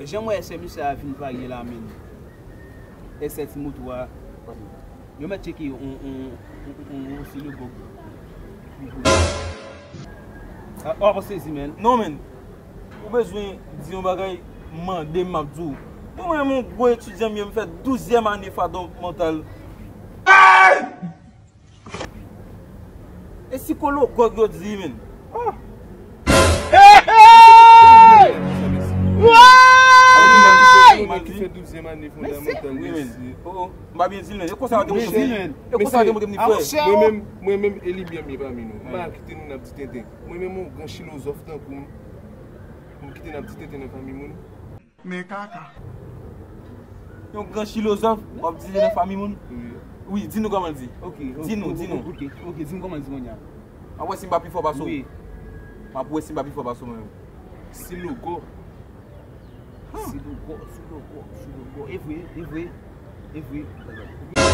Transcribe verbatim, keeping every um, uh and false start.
Jan m wè sè misye a vin parye la, menm. E sè ti moto a. Yo mèt tcheke on, on, on, on, on silogòg. Ah, w ap sezi, menm. Non, menm. Ou bezwen di yon bagay, mande m, m ap di w. Mwen, mwen, yon gwo etidyan m ye, m fè douzyèm ane fondòmantal. E sikologòg yo di, menm. Ah! Hey! Mwen ki fè douzyèm ane fondòmantal, wi, menm. Mesye. Oh, oh. M pa byen di l, menm. E konsa yo te montre m li. E konsa yo te montre m li, frè. Mwen menm, mwen menm, e li byen m ye pami nou. M pa kite nou n ap di tenten. Mwen menm, yon gran filozòf tankou m, pou m kite n ap di tenten nan fanmi moun. Men kaka. Yon gran filozòf, w ap di nan fanmi moun? Wi. Wi, di nou kòman l di. Ok, di nou, di nou. Ok, ok, di m kòman l di kounye a. M ap wè si m pa pi fò pase w. Wi. M ap wè si m pa pi fò pase w menm. Silogò. Silogò, silogò, silogò. E vre, e vre, e vre.